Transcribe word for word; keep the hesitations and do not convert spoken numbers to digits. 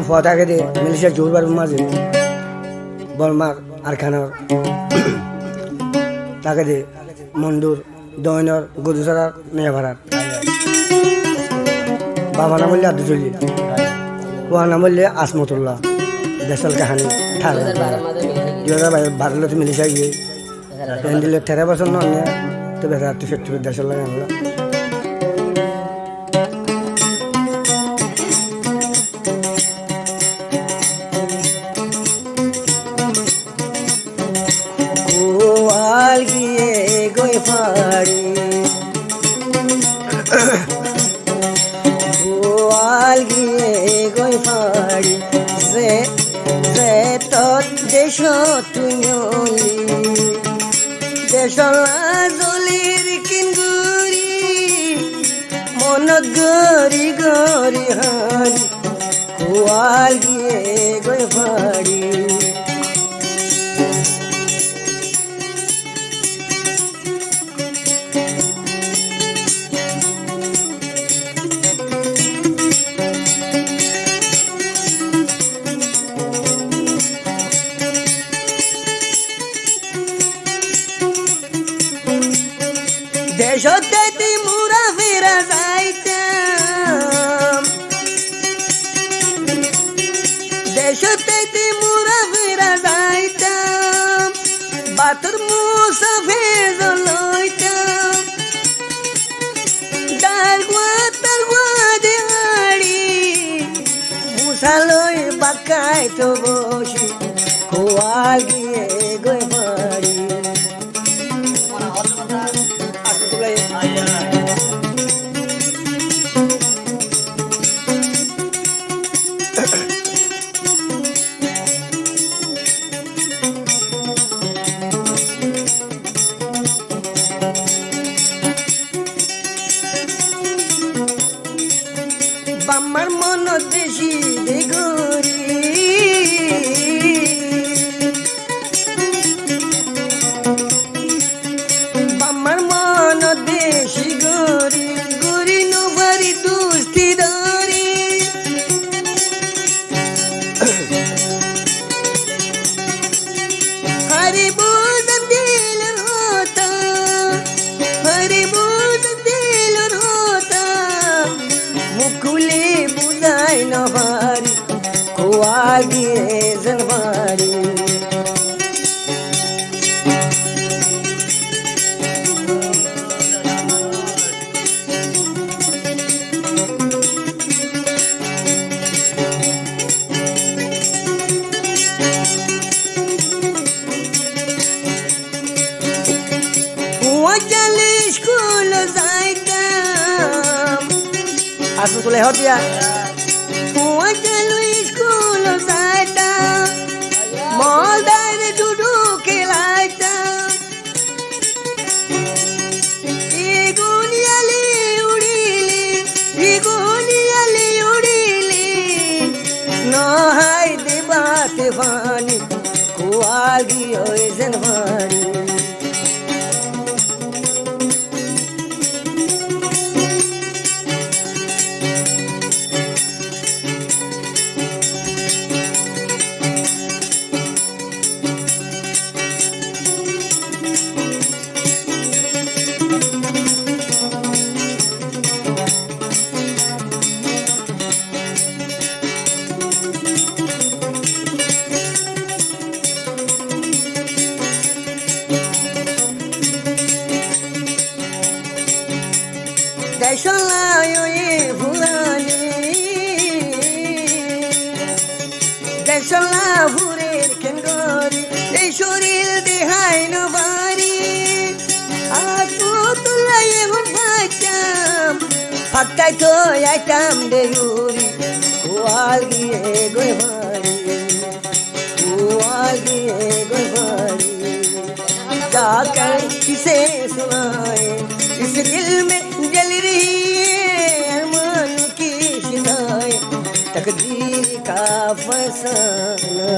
Fua táke de Malaysia Johor Barur mazé, Bormar Arkanor táke de Mondur, Doinor Gudusarar Miyafarar. Baba nam óilde Abdul Jolil, fua nam óilde Asmatullah. Decór kahani. Dui házar baró lóti Malaysia giyé. Endilla teró bosór no niya, te beçara tui fettu decólla giyé. Kuwal giyé goi fari. Kuwal giyé goi fari, ze, ze tor decót tui noli. Decólla zolir kengori, monot gori gori hari. Kuwal giyé goi fari. Decót táiti mura fira zaitam. Decót táiti mura fira zaitam. Bator musafir loitam. Dargua, dargua de hari. Musa loi bakkai to boci. Kuwal giyé goi fari. Bamar monot beci de gori. Bamar monot beci gori, gori no fari dusti dori. Hari buzam dilor hotá, hari buzam dilor hotá, muk kuli buzai no fari, kuwal giyé zan fari. Fua cali iskul zaitam. Asmatullah hoó diya. Fua cali iskul zaitam. Mol daire ludu kelaitam. Igun yali urile, igun yali urile, no hái de bát faní, kuwal giyé zen faní. Decólla óiye furani, decólla furer kengori, ei córil de hái no fari. Asmatullah ehón faitam, fattái toi aitam de yuri, kuwal giyé goi fari. Kuwal giyé goi fari, kya kar kise sunaye, is dil mein jal rahi hai arman ki shitaye, takdeer ka afsana.